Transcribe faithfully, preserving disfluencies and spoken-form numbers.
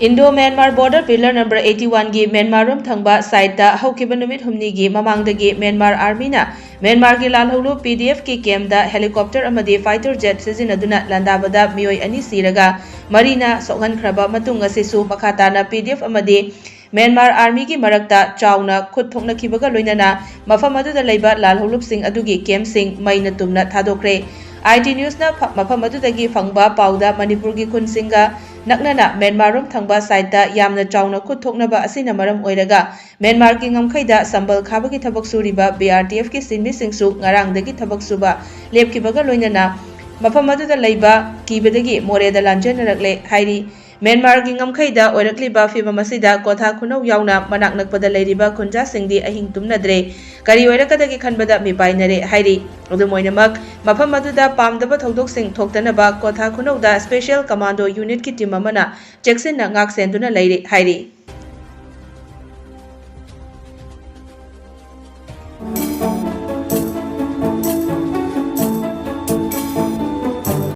Indo-Myanmar border pillar number eighty one ꯒꯤ Myanmar ꯔꯣꯝ ꯊꯪꯕ ꯁꯥꯏꯠꯇ ꯍꯧꯈꯤꯕ ꯅꯨꯃꯤꯠ ꯍꯨꯝꯅꯤꯒꯤ ꯃꯃꯥꯡꯗꯒꯤ ꯃ꯭ꯌꯥꯟꯃꯥꯔ ꯑꯥꯔꯃꯤꯅ ꯃ꯭ꯌꯥꯟꯃꯥꯔꯒꯤ ꯂꯥꯜꯍꯧꯂꯨꯞ P D F ꯀꯤ ꯀꯦꯝꯗ ꯍꯦꯂꯤꯀꯣꯞꯇꯔ ꯑꯃꯗꯤ ꯐꯥꯏꯇꯔ ꯖꯦꯠ ꯁꯤꯖꯤꯟꯅꯗꯨꯅ ꯂꯥꯟꯗꯥꯕꯗ ꯃꯤꯑꯣꯏ ꯑꯅꯤ ꯁꯤꯔꯒ ꯃꯔꯤꯅ ꯁꯣꯛꯍꯟꯈ꯭ꯔꯕ ꯃꯇꯨꯡ ꯑꯁꯤꯁꯨ ꯃꯈꯥ ꯇꯥꯅ P D F ꯑꯃꯗꯤ ꯃ꯭ꯌꯥꯟꯃꯥꯔ ꯑꯥꯔꯃꯤꯒꯤ ꯃꯔꯛꯇ ꯆꯥꯎꯅ ꯈꯨꯠ ꯊꯣꯛꯅꯈꯤꯕꯒ ꯂꯣꯏꯅꯅ ꯃꯐꯝ ꯑꯗꯨꯗ ꯂꯩꯕ ꯂꯥꯜꯍꯧꯂꯨꯞꯁꯤꯡ ꯑꯗꯨꯒꯤ ꯀꯦꯝꯁꯤꯡ ꯃꯩꯅ ꯇꯨꯝꯅ ꯊꯥꯗꯣꯛꯈ꯭ꯔꯦ꯫ I T News ꯅ ꯐ-, ꯃꯐꯝ ꯑꯗꯨꯗꯒꯤ ꯐꯪꯕ ꯄꯥꯎꯗ ꯃꯅꯤꯄꯨꯔꯒꯤ ꯈꯨꯟꯁꯤꯡꯒ ꯅꯛꯅꯅ ꯃ꯭ꯌꯥꯟꯃꯥꯔ ꯔꯣꯝ ꯊꯪꯕ ꯁꯥꯏꯠꯇ ꯌꯥꯝꯅ ꯆꯥꯎꯅ ꯈꯨꯠ ꯊꯣꯛꯅꯕ ꯑꯁꯤꯅ ꯃꯔꯝ ꯑꯣꯏꯔꯒ ꯃ꯭ꯌꯥꯟꯃꯥꯔꯒꯤ ꯉꯝꯈꯩꯗ ꯁꯝꯕꯜ ꯈꯥꯕꯒꯤ ꯊꯕꯛ ꯁꯨꯔꯤꯕ B R T F ꯀꯤ ꯁꯤꯟꯃꯤꯁꯤꯡꯁꯨ ꯉꯔꯥꯡꯗꯒꯤ ꯊꯕꯛ ꯁꯨꯕ ꯂꯦꯞꯈꯤꯕꯒ ꯂꯣꯏꯅꯅ ꯃꯐꯝ ꯑꯗꯨꯗ ꯂꯩꯕ ꯀꯤꯕꯗꯒꯤ ꯃꯣꯔꯦꯗ ꯂꯥꯟꯖꯦꯟꯅꯔꯛꯂꯦ ꯍꯥꯏꯔꯤ꯫ ꯃ꯭ꯌꯥꯟꯃꯥꯔꯒꯤ ꯉꯝꯈꯩꯗ ꯑꯣꯏꯔꯛꯂꯤꯕ ꯐꯤꯕꯝ ꯑꯁꯤꯗ ꯀꯣꯊꯥ ꯈꯨꯅꯧ ꯌꯥꯎꯅ ꯃꯅꯥꯛ ꯅꯛꯄꯗ ꯂꯩꯔꯤꯕ ꯈꯨꯟꯖꯥꯁꯤꯡꯗꯤ ꯑꯍꯤꯡ ꯇꯨꯝꯅꯗ꯭ꯔꯦ꯫ ꯀꯔꯤ ꯑꯣꯏꯔꯛꯀꯗꯒꯦ ꯈꯟꯕꯗ ꯃꯤꯄꯥꯏꯅꯔꯦ ꯍꯥꯏꯔꯤ꯫ ꯑꯗꯨꯝ ꯑꯣꯏꯅꯃꯛ, ꯃꯐꯝ ꯑꯗꯨꯗ ꯄꯥꯝꯗꯕ ꯊꯧꯗꯣꯛꯁꯤꯡ ꯊꯣꯛꯇꯅꯕ ꯀꯣꯊꯥ ꯈꯨꯅꯧꯗ Special Commando Unit ꯀꯤ team ꯑꯃꯅ ꯆꯦꯛꯁꯤꯟꯅ ꯉꯥꯛ ꯁꯦꯟꯗꯨꯅ ꯂꯩꯔꯤ ꯍꯥꯏꯔꯤ꯫